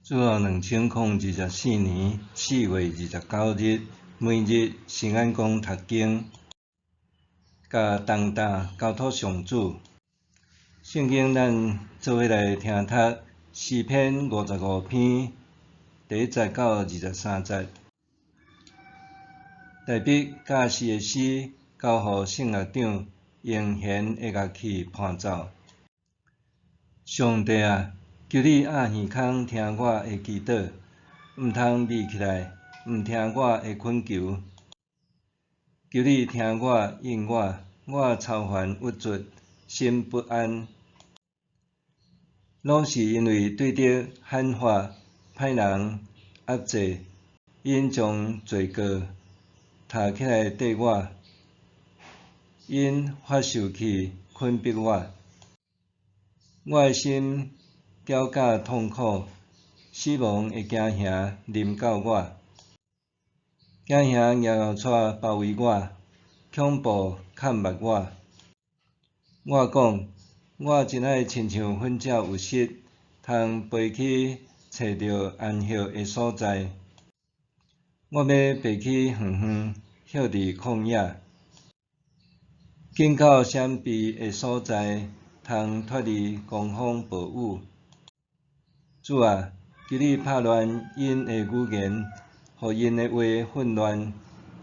主後2024年4月29日，每日新眼光讀經，共重擔交託上主。聖經咱做伙來聽讀詩篇55篇第1節到23節。大衛教士的詩，交予聖樂長，用弦的樂器伴奏。上帝啊，求你掩耳孔聽我的祈禱，毋通覕起來，毋聽我的懇求。求你聽我應我，我愁煩鬱卒，心不安，攏是因為對敵喊話，派人壓制，𪜶將罪過提起來綴我，𪜶發受氣困迫我。我的心攪甲痛苦，死亡的驚嚇臨到我，驚嚇搖搖掣包圍我，恐怖崁縛我。我講，我真愛親像糞鳥有失，通飛去揣著安歇的所在。我欲爬去遠遠，歇佇曠野，緊到閃避的所在，通脫離狂風暴雨。主啊，求你拍亂𪜶的語言，予𪜶的話混亂，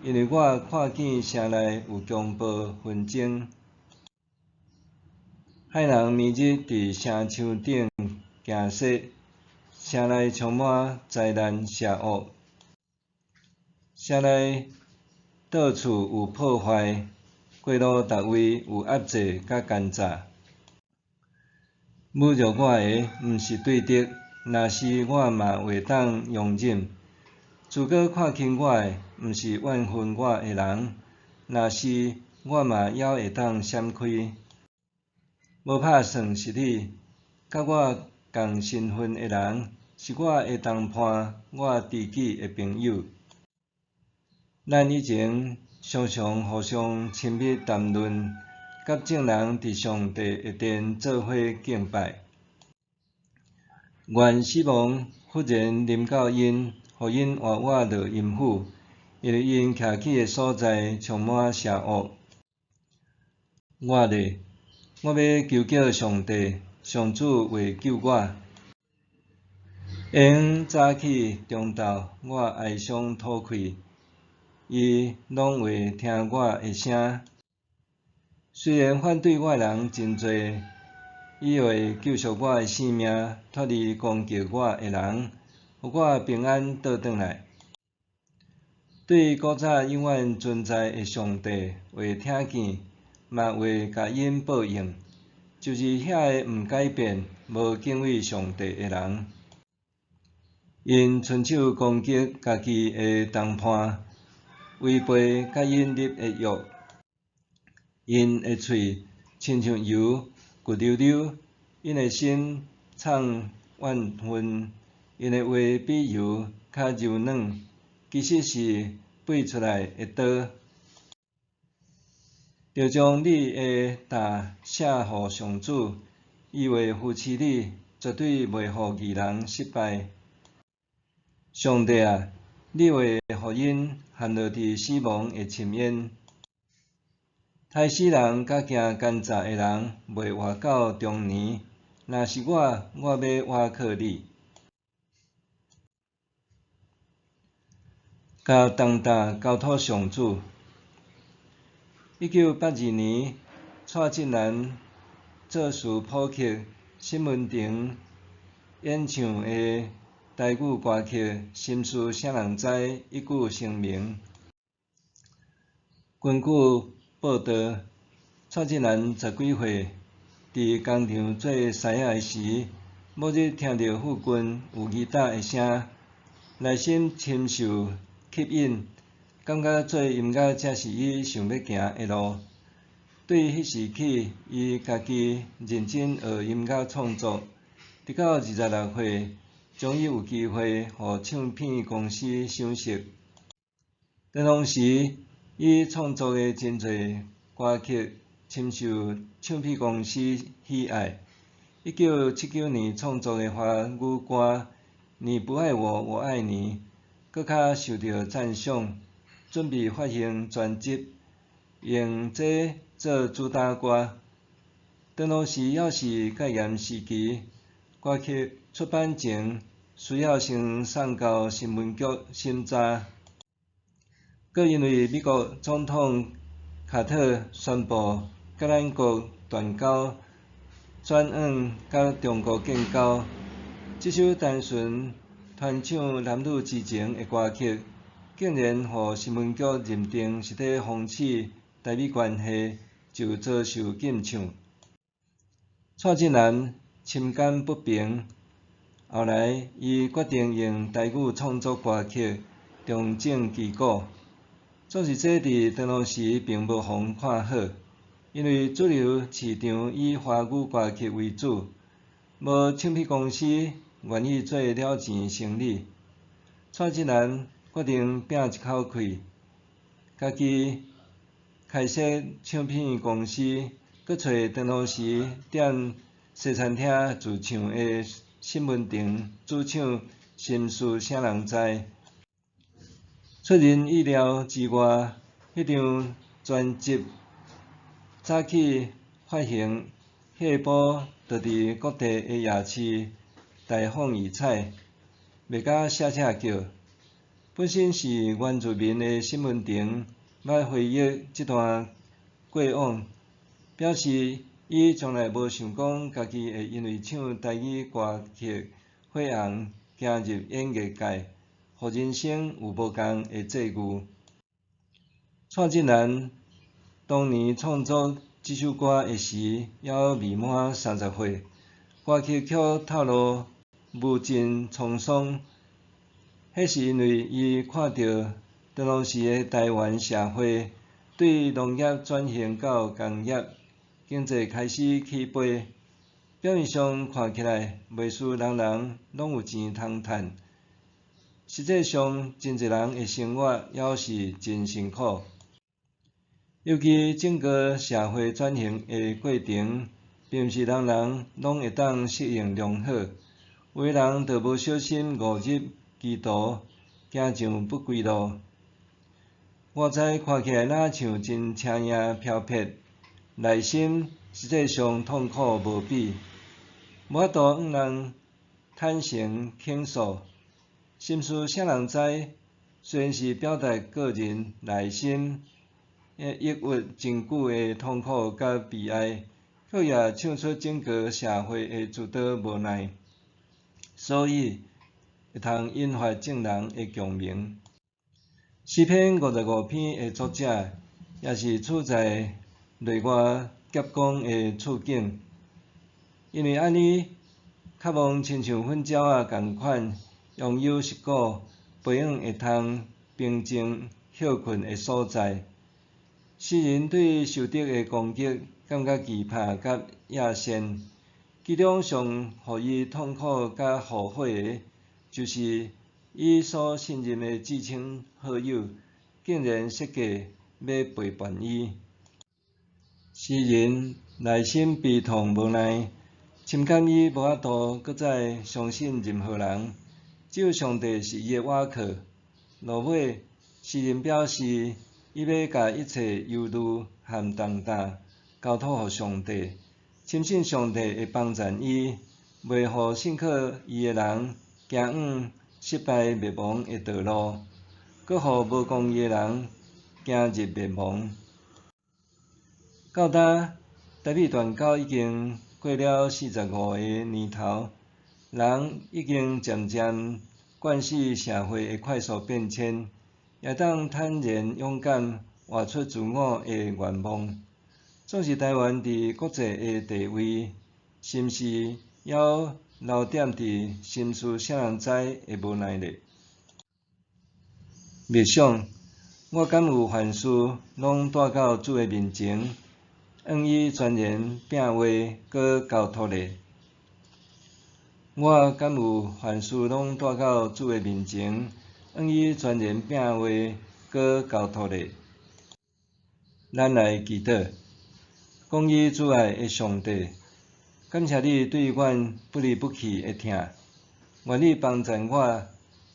因為我看見城內有強暴紛爭。害人暝日佇城牆頂行踅，城內充滿災難邪惡，城內到處有破壞，街路逐位有壓制佮奸詐。侮辱我的，毋是對敵，若是我嘛會當容忍；自覺看輕我的，毋是怨恨我的人，若是我嘛猶會當閃開。無拍算是你，佮我仝身份的人，是我的同伴，我知己的朋友。咱以前常常互相親密談論，佮眾人佇上帝的殿做伙敬拜。願死亡忽然臨到𪜶，予𪜶活活落陰府，因為𪜶徛起的所在充滿邪惡。我咧，我欲求叫上帝，上主會救我。下昏早起，中晝我哀傷吐氣，伊攏會聽我的聲。雖然反對我的人真濟，伊會救贖我的性命，脫離攻擊我的人，予我平安倒轉來。對古早永遠存在的上帝會聽見，嘛會共𪜶報應，就是遐个毋改變、無敬畏上帝的人。𪜶伸手攻擊家己的同伴，違背佮𪜶立的約。𪜶的喙親像油滑溜溜，𪜶的心藏怨恨，𪜶的話比油較柔軟，其實是拔出來的刀。著將你的擔卸予上主，伊會扶持你，絕對袂予義人失敗。上帝啊，你會予𪜶陷落佇死亡的深淵，刣死人佮行奸詐的人袂活到中年。若是我，我欲倚靠你。共重擔交託上主。1982年，蔡振南作詞譜曲，沈文程演唱的台語歌曲《心事啥人知》一舉成名。根據報導，蔡振南十幾歲，佇工廠做師仔的時，某日聽著附近有魚擔的聲，內心深受吸引，感覺做音樂才是伊想欲行的路。對彼時起，伊家己認真學音樂創作，直到26歲，終於有機會予唱片公司賞識。當時，伊創作的真濟歌曲深受唱片公司喜愛。1979年創作的華語歌《你不愛我，我愛你》閣較受著讚賞，準備發行專輯，用這做主打歌。當當時猶是戒嚴時期，歌曲出版前需要先送到新聞局審查。閣因為美國總統卡特宣布佮咱國斷交，轉往佮中國建交，這首單純傳唱男女之情的歌曲，竟然予新聞局認定是咧諷刺台美關係，就遭受禁唱。蔡振南深感不平，後來伊決定用台語創作歌曲，重整旗鼓。總是這佇當時並無予人看好，因為主流市場以華語歌曲為主，無唱片公司願意做了錢生意。蔡振南決定拚一口氣，家己開設唱片公司，閣揣當時踮西餐廳駐唱的沈文程主唱《心事啥人知》。出人意料之外，彼張專輯早起發行，下晡就佇各地的夜市大放異彩，賣甲寫寫叫。本身是原住民的沈文程，捌回憶這段過往，表示伊從來無想講家己會因為唱台語歌曲火紅，行入演藝界，予人生有無仝的際遇。蔡振南當年創作這首歌的時，猶未滿30歲，歌曲卻透露無盡滄桑。彼是因為伊看著當時的台灣社會對農業轉型到工業，經濟開始起飛，表面上看起來袂輸人人攏有錢通趁，實際上真濟人的生活猶是真辛苦。尤其整個社會轉型的過程，並毋是人人攏會當適應良好，有的人就無小心誤入歧途，行上不歸路。外在看起來若像真輕盈飄撇，內心實際上痛苦無比，無法度向人坦誠傾訴。心事啥人知？雖然是表達個人內心抑鬱真久的痛苦佮悲哀，卻也唱出整個社會的諸多無奈，所以會通引發眾人的共鳴。詩篇55篇的作者，也是處在內外夾攻的處境，因為按呢，渴望親像粉鳥仔仝款，擁有一個培養會通平靜歇睏的所在。詩人對仇敵的攻擊感覺懼怕佮厭嫌，其中上予伊痛苦佮後悔的，就是伊所信任的至親好友，竟然設計欲背叛伊。詩人內心悲痛無奈，深感伊無法度閣再相信任何人，只有上帝是伊的倚靠。落尾，詩人表示，伊欲共一切憂慮和重擔交託予上帝，深信上帝會幫贊伊，袂予信靠伊的人行往失敗滅亡的道路，閣予無公義的人行入滅亡。到今，台美斷交已經過了45個年頭，人已經漸漸慣勢社會的快速變遷，也當坦然勇敢活出自我的願望。總是台灣佇國際的地位，是毋是猶留踮佇心事啥人知的無奈咧？默想，我敢有凡事攏帶到主的面前，向伊全然摒話閣交託咧？我敢有凡事攏帶到主的面前，向伊全然摒話閣交託咧？咱來祈禱，公義慈愛的上帝，感謝你對阮不離不棄的疼，願你幫贊我，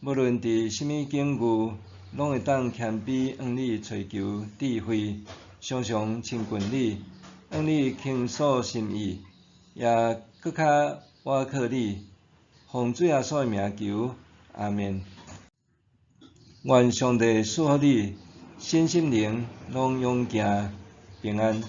無論佇啥物境遇，攏會當謙卑向你揣求智慧，常常親近你，向你傾訴心意，也閣較倚靠你。奉主耶穌的名求，阿們。願上帝賜福你，身心靈攏勇健平安。